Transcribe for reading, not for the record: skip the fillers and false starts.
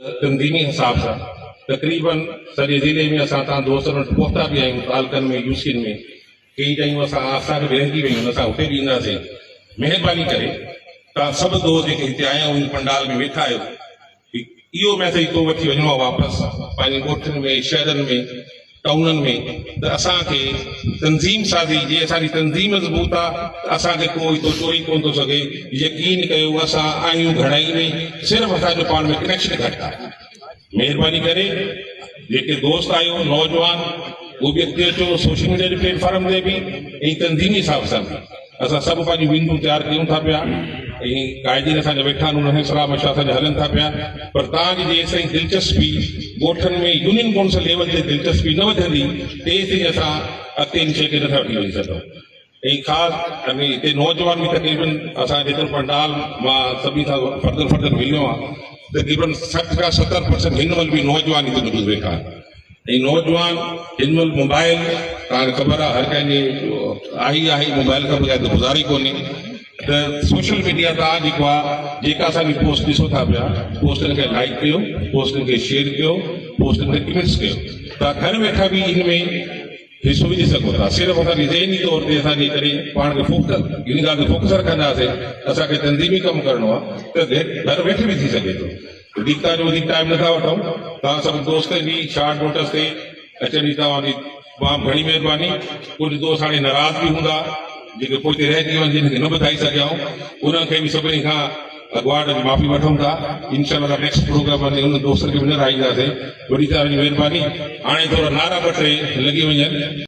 تنظيمي حساب سان تقريبن سڄي ضلعي ۾ اسان تان دوستن وٽ پهتا به آهيون تعلقن ۾ يو سين ۾ ڪيئي جايون اسان اسان کي به رهجي ويون آهن اسان اتي به اينداسين مهرباني ڪري تان سڀ دوست جيڪي هتي آيا آهيو هن پنڊال ۾ ويٺا آهيو اهو ميسيج تو وٺي وڃڻو آهي واپس پنهنجي ڳوٺن ۾ شهرن ۾ ٽائونن ۾ ته اسان کي تنظيم سازي جي اسان جي تنظيم مضبوط آ ته اسان کي ڪو هتو چوري ڪون ٿو سگهي يقين ڪيو اسان آهيون گهڻائي ۾ صرف اسان جو پاڻ ۾ ڪنيڪشن گهٽ آ مهرباني ڪري جيڪي دوست آهيو نوجوان اهي به اڳتي اچو سوشل ميڊيا جي پليٽ فارم تي به ۽ تنظيمي حساب سان به اسان سڀ پنهنجون ونگون تيار ڪيون ٿا پيا ۽ قائدين اسان جا ويٺا آهن انهن سان صلاح مشورا اسان جا هلن ٿا پيا پر توهان جي جيستائين دلچسپي ڳوٺن ۾ يونين ڪونسل ليول تي دلچسپي نه وڌندي تيستائين اسان اڳتي ان شيء کي نٿا وٺي وڃي سگهون ۽ خاص ۽ هتي نوجوان به تقريبن اسان جيترو پنڊال مان سڀني سان فردن فردن مليو آهيان تقريبن 60 کان 70 پرسنٽ هن مهل به نوجوان هتي موجود ويٺا آهن ۽ نوجوان هن مهل موبائل توهان کي خبر آهي هر ڪنهن جي آهي ئي آهي موبائل کان بغير ته گذارو ئي ڪونهي ته سوشل ميڊيا تان جيڪو آهي جيڪا اسان جي پوسٽ ڏسو ٿا پيا پوسٽن کي لائڪ ڪيو پوسٽن کي شيئر ڪيو پوسٽن تي ڪمينٽس ڪيو توهان گهر ويٺا به ان ۾ حصو وجهي سگهو ٿا صرف اسان جي ذهني طور تي اسان جي ڪري پاڻ کي فوڪس ان ڳالهه تي فوڪس رکنداسين اسان کي تنظيمي ڪم ڪرڻو آهي ته گهر ويٺي به ٿي سگهي ٿو. وڌيڪ توهان جو وڌيڪ ٽائيم نٿا وٺون توهان سڀ دوستن جي شارٽ نوٽس تي اچڻ جي توهان جي تمام گهڻي مهرباني ڪجهه دوست هاڻي ناراض به هوندا جيڪي پوئتي رهجي ويا جن کي نه ٻڌائي سگهيا آهيون انهن کي به سڀني کان اڳواٽ اڄ معافي وٺون ٿا انشاء الله نيڪسٽ پروگرام ۾ انهن دوستن کي به نه رهائينداسين وڏي توهان جي مهرباني هاڻي ٿورا نعرا ٻه ٽي لڳي وڃن.